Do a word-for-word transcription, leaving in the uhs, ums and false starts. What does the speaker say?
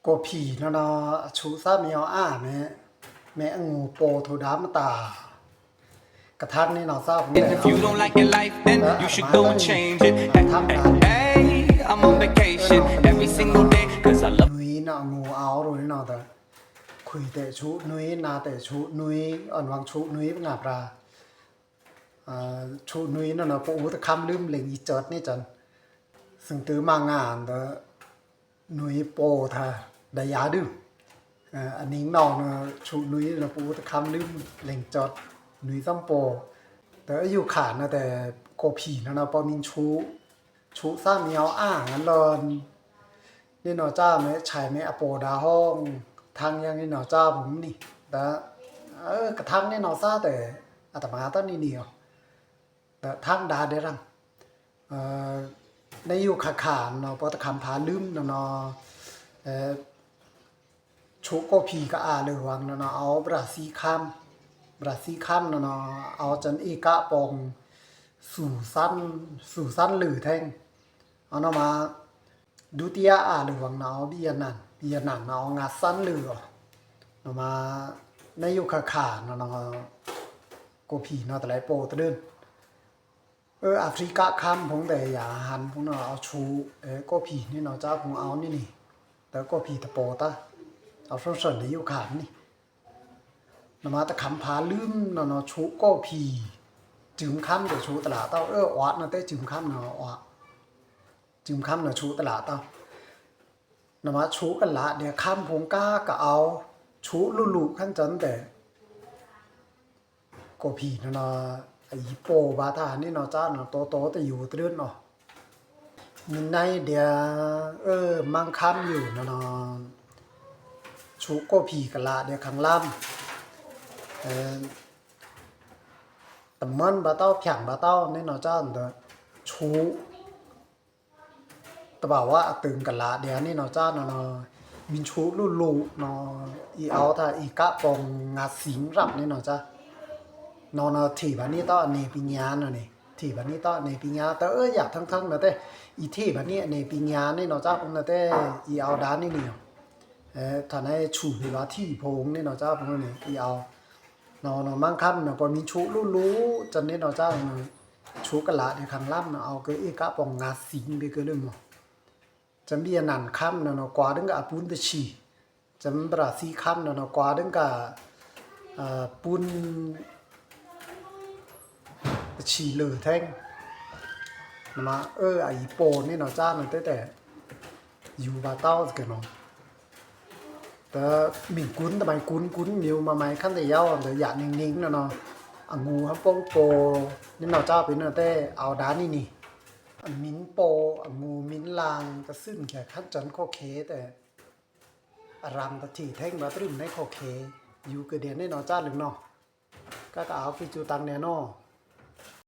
ကိုဖီ နော်နော် အဆူးသးမီး အါမဲ မဲအငူပေါထိုဒါမတာ ကထန်းနေနော် သးဖုံး If you don't like your life, then you should go and change it. Hey, hey, hey, I'm on vacation every single day, 'cause I love နွေနော် အငူအော်ရိုးနော် တခွေတဲဆူနွေ နာတဲဆူနွေ အန်ဝင်းဆူနွေ ပငါပြာ ဆူနွေနော်နော် ပအိုတခမ်းလွံး လဲင်အီႏစွတ်နေစန် သူင်တွိုမငါန်ဒီး နွေပေါထါ ဒယာဒု အနံၤနော်နော် ဆူနွေနော် ပအိုတခမ်းလွံး လဲင်စွတ် နွေသမ်ပေါ ဒီးယူခါနော် တဲ ကိုဖီ နော်နော် ပမင်းဆူး ဆူးသးမီး အါငလောန် နေနော် စမဲ ဆဲမဲ အပေါဒါဟောင်း ထန်းယင်း နေနော် စဖုံးနီ ဒီး ကထန်းနေနော် သးတဲ အတမၤတနီနီ ဒီးထန်းဒါဒဲရန် နယူခါခါနော် ပတခမ်းဖါလွံးနော်နော် ဆူးကိုဖီကအါလွံးဝင်းနော်နော် အဝ်ဘြာဆီခမ်း ဘြာဆီခမ်းနော်နော် အဝ်စန် ဧကပေါင် သူႏသန်း သူႏသန်းလွံးထဲင် အဝ်နော်မး ဒုတိယအါလွံးဝင်းနော် အဝ်ဘီယနန် ဘီယနန်နော် အဝ်ငါးသန်းလွံး နော်မး နယူခါခါနော်နော် ကိုဖီနော် တလဲပေါတဒိုင်း အဝ်အာဖရိကခမ်းဖုံး တဲ ယဟန်ဖုံးနော် အဝ်ဆူး ကိုဖီ နေနော် စဖုံး အဝ်နီနီ ဒီးကိုဖီတပေါတါ အဝ်ဆွန်ဆွန် နယူခါနီ နော်မး တခမ်းဖါလွံးနော်နော် ဆူးကိုဖီ စုံခမ်းတဲ ဆူးတလးတဝ် အဝ်အွတ်နော် တဲ စုံခမ်းနော် အဝ်အွတ် စုံခမ်းနော် ဆူးတလးတဝ် နော်မး ဆူးကလးဒဲခမ်းဖုံး ကအဝ် ဆူးလူလူခမ်းစန်တဲ ကိုဖီနော်နော် အီပေါဘၣ်တၢ် နေနော် စနော် တီတီတယူတဒိုင်းနော် မီးနံဒဲ အဝ် မန်းခမ်းယူနော်နော် ဆူးကိုဖီကလးဒဲခမ်းလမ်း တမန်ဘၣ်တဝ် ဖြံဘၣ်တဝ် နေနော် စန်ဒီး ဆူး တဘၣ်ဝဲ အတုံကလးဒဲ နေနော် စနော်နော် မီးဆူးလူလူနော် အီအဝ်တၢ် ဧကပေါင်ငါးသိန်းရပ် နေနော် စနော်နော် ထေဗာ်နေတဝ် အနယ်ပညာနော် နေထေဗာ်နေတဝ် အနယ်ပညာ တဲ အဝ်ယထန်းထန်းနော် တဲ အီထေဗာ်နေ အနယ်ပညာ နေနော် စဖုံးနော် တဲ အီအဝ်ဒါနီနီ ထါနဲဆူးဝဲထီဖုံး နေနော် စဖုံးနော် နေ အီအဝ် နော်နော် မန်းခမ်းနော် ပမင်းဆူးလူလူ စန် နေနော် စနော် ဆူးကလးဒဲခမ်းလမ်းနော် အဝ်ကဧကပေါင်ငါးသိန်း ဘဲကလွံးမီး စန်ဘီယနန်ခမ်းနော်နော် ကွၢ်ဒိုင်းကအပုၼ်တဆံ စန်ဘြာဆီခမ်းနော်နော် ကွၢ်ဒိုင်းက ပုၼ်တဆံလွံးထဲင် နော်မး အဝ်အီပေါ နေနော် စနော် တဲတဲ ယူဘၣ်တဝ်စကဲနော် တဲ မင်းကွုၼ်တမံၤ ကွုၼ်ကွုၼ် မီးမမံၤ ခမ်းတယဝ်ဒီး ယနင်းနင်းနော်နော် အငူဟပေါပေါ နေနော် စပ့ၤနော် တဲ အဝ်ဒါနီနီ အမင်းပေါ အငူမင်းလင် တသွဉ်ၣ်ခဲ ခမ်းစန်ခိုခဲတဲ အရံတထေထဲင်ဘၣ်တရုံနဲခိုခဲ ယူကဒဲ နေနော် စလွံးနော် ကကအဝ်ကစူတန်းနဲနော်